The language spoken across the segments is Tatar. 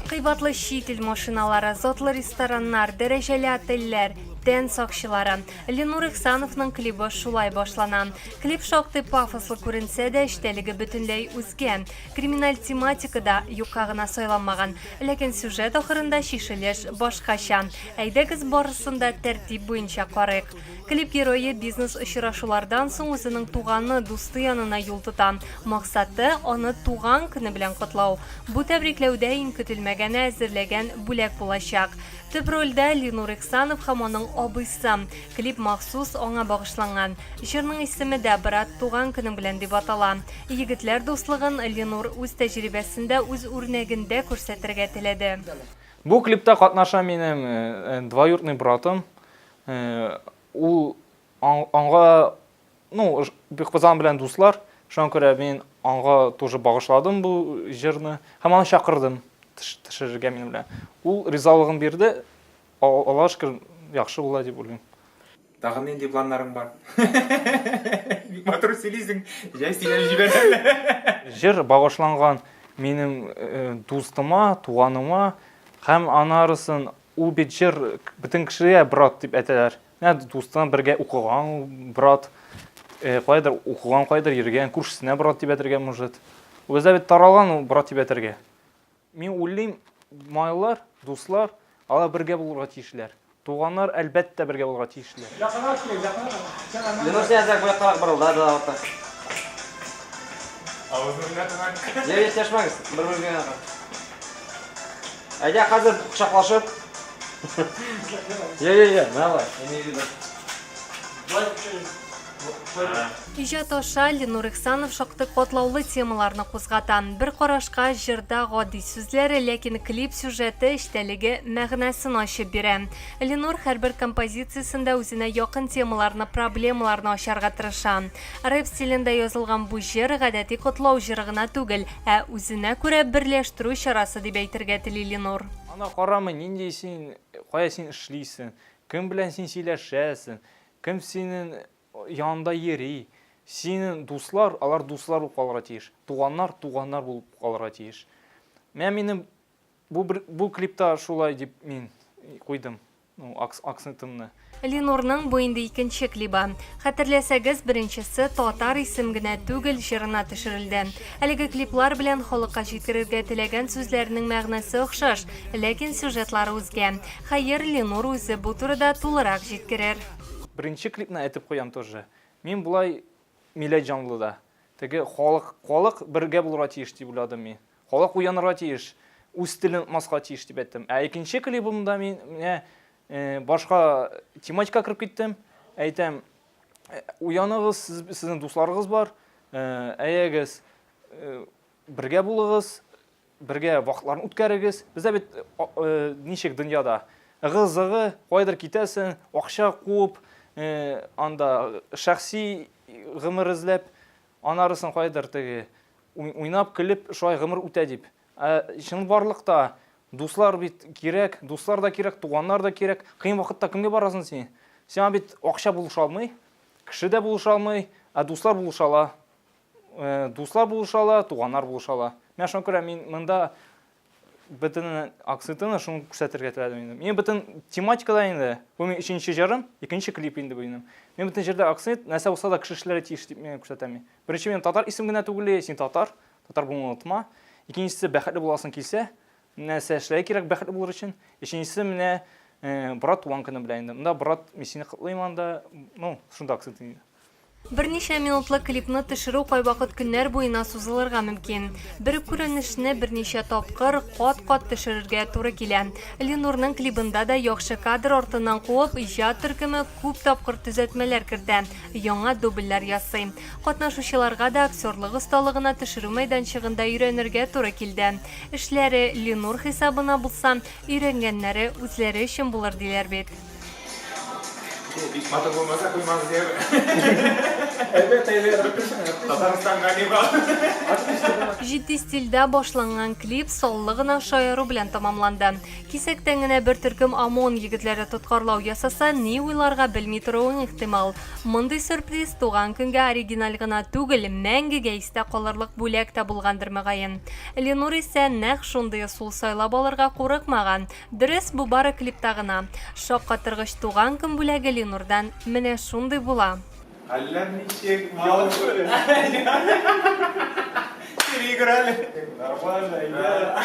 Кыйбатлы чит ил машиналары, затлы рестораннар, дәрәҗәле отельләр, тән сакчылары. Ленур Ихсановның клибы шулай башлана. Клип шактый пафослы күренсә дә, эчтәлеге бөтенләй үзгә. Криминаль тематика да юкка гына сайланмаган. Ләкин сюжет ахырында чишелеш башкача. Әйдәгез барысын да тәртип буенча карыйк. Клип герое бизнес-очрашулардан соң үзенең туганы, дусты янына юл тота. Максаты, аны туган көне белән котлау. Бу тәбрикләүдә иң көтелмәгәне әзерләгән бүләк булачак. Төп рольдә Ленур Ихсанов һәм аның абыйсы. Клип махсус аңа багышланган. Җырның исеме дә Брат туган көнең белән дип атала. Егетләр дуслыгын Ленур үз тәҗрибәсендә, үз үрнәгендә күрсәтергә теләде. Бу клипта катнаша минем двоюродный братым. Ул аңга, ну, бик без аның белән дуслар. Шуңа күрә мин аңа тоже багышладым бу җырны һәм аны чакырдым төшерергә минем белән. Ул ризалыгын бирде. Аллага шөкер, яхшы була дип уйлыйм. Тагын нинди планнарың бар? Бик матур сөйлисең, җай сөйләп җибәрәм. Җыр багышланган минем дустыма, туганыма һәм анарысын ул бит җыр бөтен кешегә брат дип әйтәләр. Менә дустың бергә укыган брат, э, кайдыр укыган, кайдыр йөргән, күршесенә брат дип әйтергә может. Бездә бит таралган ул брат дип әйтергә. Мин уйлыйм, малайлар, дуслар, алар бергә булырга тиешләр. Туганнар, әлбәттә, бергә булырга тиешләр. Якынрак кил, якынрак. Ленур, син әзрәк бу яктарак борыл, да, да, вот так. Авызны белә торган. Йә, йә, сөйләшмәгез, бер-берегезгә генә карап. Әйдә, хәзер кочаклашып. Йә, йә, йә, менә болай. Имею в виду. Иҗат аша Ленур Ихсанов шактый катлаулы темаларны кузгата. Бер карашка җырда гади сүзләр, ләкин клип сюжеты эчтәлеге мәгънәсен ачып бирә. Ленур һәрбер композициясендә үзенә якын темаларны, проблемаларны ачарга тырыша. Рэп стилендә язылган бу җыр гадәти котлау җыры гына түгел, ә үзенә күрә берләштерү чарасы дип әйтергә тели Ленур. Ана карамый, нинди син, кая син эшлисең, кем белән син сөйләшәсең, кем синең янында йөри. Синең дуслар, алар дуслар булып калырга тиеш. Туганнар, туганнар булып калырга тиеш. Менә минем бу, бу клипта шулай дип мин куйдым. Ну, акцентымны. Ленурның бу инде икенче клибы. Хәтерләсәгез, беренчесе Татар исем генә түгел җырына төшерелде. Әлеге клиплар белән халыкка җиткерергә теләгән сүзләренең мәгънәсе охшаш, ләкин сюжетлары үзгә. Хәер, Ленур үзе бу турыда тулырак җиткерер. Беренче клипны әйтеп куям тоже. Мин болай милләт җанлы да. Теге халык, халык бергә булырга тиеш дип уйладым мин. Халык уянырга тиеш, үз телен онытмаска тиеш дип әйттем. Ә икенче клибымда мин менә э, башка тематика кереп киттем. Әйтәм, э, уяныгыз, сез, сезнең дусларыгыз бар, э, әйәгез, бергә булыгыз, бергә вакытларны үткәрегез. Бездә бит ничек дөньяда ыгы-зыгы, кайдыр китәсең, акча куып, анда шәхси гомер эзләп, анарысын кайдыр теге уйнап, көлеп шулай гомер үтә дип. Ә чынбарлыкта дуслар бит кирәк, дуслар да кирәк, туганнар да кирәк. Кыен вакытта кемгә барасың син? Сиңа бит акча булыша алмый, кеше дә булыша алмый, ә дуслар булыша ала. Э, дуслар булыша ала, туганнар булыша ала. Менә шуңа күрә мин монда бөтен акцентын шуны күрсәтергә теләдем инде. Мин бөтен тематикада инде, бу минем өченче җырым, икенче клип инде бу минем. Мин бөтен җирдә акцент, нәрсә булса да кеше эшләргә тиеш дип мин күрсәтәм. Беренче минем татар исем генә түгел, син татар, татар булуны онытма. Икенчесе бәхетле буласың килсә, нәрсә эшләргә кирәк бәхетле булыр өчен. Өченчесе менә э, брат туган көне белән инде. Монда брат, мин сине котлыйм анда, ну, шунда акцент инде. Берничә минутлы клипны төшерү кайвакыт көннәр буена сузылырга мөмкин. Бер үк күренешне берничә тапкыр, кат-кат төшерергә туры килә. Ленурның клибында да яхшы кадр артыннан куып, иҗат төркеме күп тапкыр төзәтмәләр кертә, яңа дубльләр ясый. Катнашучыларга да актерлык осталыгына төшерү мәйданчыгында өйрәнергә туры килде. Эшләре Ленур хисабына булса, өйрәнгәннәре үзләре өчен булыр диләр бит. Бик матур булмаса куймагыз яме. Әйбәт, әйбәт. Татарстанга дип. Җитди стильдә башланган клип саллы гына шаяру белән тәмамланды. Кисәктән генә бер төркем ОМОН егетләре тоткарлау ясаса, ни уйларга белми торуың ихтимал. Мондый сюрприз туган көнгә оригиналь гына түгел, мәңгегә истә калырлык бүләк тә булгандыр, мөгаен. Ленур исә нәкъ шундый ысул сайлап алырга курыкмаган. Дөрес, бу бары клипта гына. Шаккатыргыч туган көн бүләге Ленурдан менә шундый була. Хәлләр ничек? Переиграли. Нормально, ребят.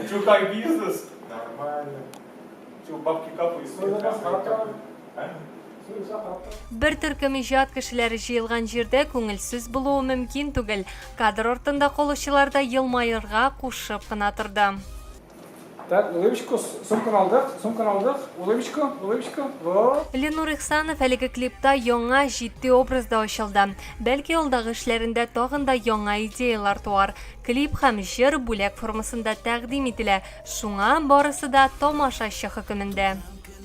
Чё, как бизнес? Нормально. Чё, бабки капают? Бер төркем иҗат кешеләре җыелган җирдә күңелсез булуы мөмкин түгел. Кадр артында калучылар да елмаерга кушып кына торды. Так, улыбочку, сумканы алдык, сумканы алдык, улыбочку, улыбочку, вот. Ленур Ихсанов әлеге клипта яңа җитди образда ачылды. Бәлки алдагы эшләрендә тагын да яңа идеялар туар. Клип һәм җыр бүләк формасында тәкъдим ителә, шуңа барысы да тамашачы хөкемендә.